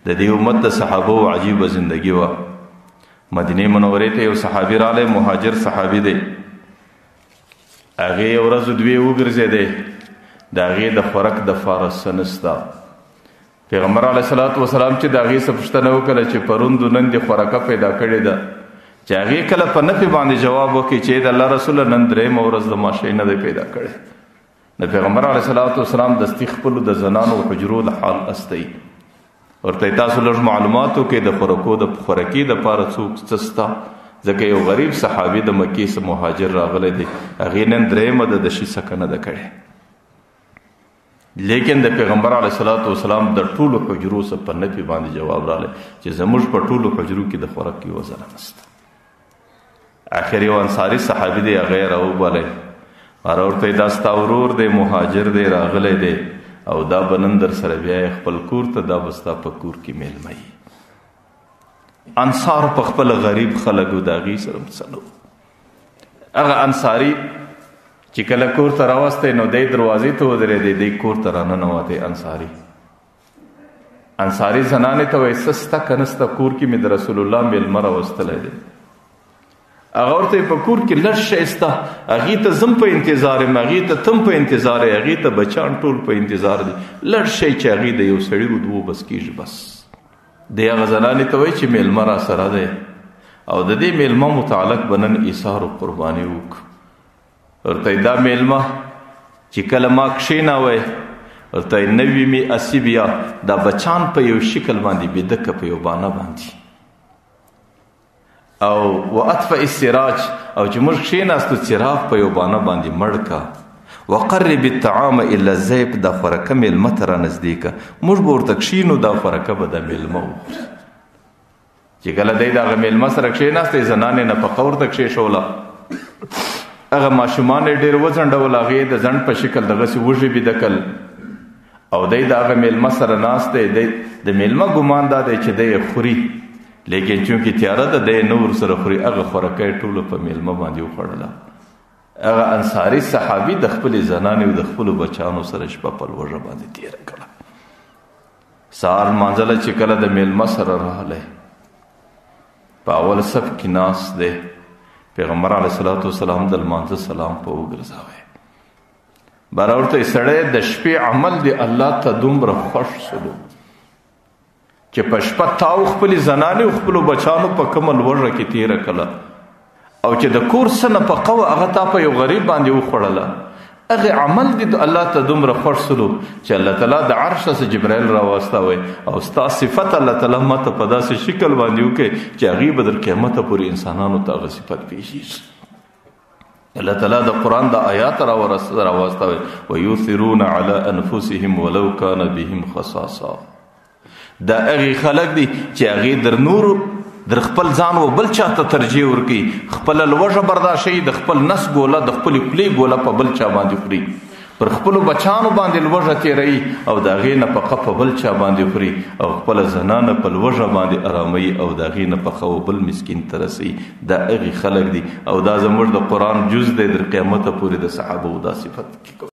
د دې امت د صحابو عجیبه زندگی وه. مدینې منورې ته یو صحابي راغلی، مهاجر صحابي دی. هغې یو ورځ دوې وګرځېدی، د هغې د خوراک دپاره څه نسته. پیغمبر علیه الصلاة والسلام چې د هغې څه پوښتنه وکړه چې پرون دو نن دې خوراکه پیدا کړې ده، چې هغې کله په نفي باندې جواب وکړي چې د الله رسوله نن درېیمه ورځ د ما شی نه دی پیدا کړی. د پیغمبر علیه الصلاة والسلام دستي خپلو د زنانو حجرو د حال استوي، ورته یې تاسو لږ معلومات وکړئ د خوراکو د خوراکې دپاره څوک څه سته، ځکه یو غریب صحابي د مکې څخه مهاجر راغلی دی، هغې نن درېیمه ده د شي څکه نه ده کړې. لیکن د پیغمبر علیه الصلاة والسلام د ټولو حجرو څخه په نفي باندې جواب راغلی چې زموږ په ټولو حجرو کې د خوراک یوه ذره نشته. اخر یو انصاري صحابي دی، هغه یې راوبلی، هغه ورته یې دا ستا ورور دی، مهاجر دی، راغلی دی او دا به نن در سره بیا یې خپل کور ته، دا به ستا په کور کې مېلمه وي. انصار په خپل غریب خلکو د هغې سره څه نه وو. هغه انصاري چې کله کور ته راوستی نو دی دروازې ته ودرېدی، دی کور ته راننوتی. انصاري زنانې ته وایي څه سته که نه سته، کور کې مې د رسول الله مېلمه راوستلی دی. هغه ورته په کور کې لږ شی سته، هغې ته زم په انتظار یم، هغې ته تم په انتظار یم، هغې ته بچیان ټول په انتظار دي، لږ شی چې هغې د یو سړي و دوو بس کېږي بس. دی هغه زنانې ته وایي چې مېلمه را سره دی او د دې مېلمه متعلق به نن ایثار و قرباني وکړو. ورته دا مېلمه چې کله ما کښېناوی، ورته یې نوي مې اسي بیا دا بچان په یو شکل باندې بیده که په یو بانه باندې، او واطفئ السراج، او چې موږ کښېناستو څراغ په یو بانه باندې مړ که، وقرب الطعام الى الضیف، دا خوراکه مېلمه ته رانږدې که، موږ به ورته کښېنو دا خوراکه به د مېلمه وخوري. چې کله دی د هغه مېلمه سره کښېناستی، زنانې نفقه ورته کښېښوله، هغه ماشومان یې ډېر وځنډول، هغې د ځنډ په شکل دغسې وږي بیده کړل، او دی د هغه مېلمه سره ناست دی. دی د مېلمه ګمان دا دی چې دی یې خوري، لیکن چونکې تیاره ده دی نه ورسره خوري، هغه خوراکه یې ټوله په مېلمه باندې وخوړله. هغه انصاري صحابي د خپلې زنانې او د خپلو بچانو سره شپه په لوږه باندې تېره کړه. سهار لمانځله چې کله د مېلمه سره راغلی، په اول صف کې ناست دی، پیغمبر علیه الصلاة والسلام د لمانځه سلام په وګرځاوی، باره ورته یې سړی د شپې عمل دی الله ته دومره خوښ سلو چې په شپه تاو خپلې زنانې او خپلو بچانو په کومه لوږه کې تېره کړه، او چې د کور څه نفقه وه هغه تا په یو غریب باندې وخوړله، هغه عمل دی الله ته دومره خوښ سلو چې الله تعالی د عرش څخه جبرائیل راواستوی او ستا صفت الله تعالی ما ته په داسې شکل باندې وکړي چې هغې به در قیامته پورې انسانانو ته هغه صفت پېښېږي. الله تعالی د قرآن د آیات راواستوی ویؤثرون علی انفسهم ولو کان بهم خصاصه. دا هغې خلک دي چې هغې در نورو در خپل ځان و بل چا ته ترجیح ورکوي، خپله لوږه برداشوي، د خپل نس ګوله د خپلې خولې ګوله په بل چا باندې خوري، پر خپلو بچانو باندې لوږه تېروي او د هغې نفقه په بل چا باندې خوري، او خپله زنانه په لوږه باندې اراموي او د هغې نفقه و بل مسکین ته رسوي. دا هغې خلک دي، او دا زموږ د قرآن جز دی، در قیامته پورې د صحابو دا صفت کې کوي.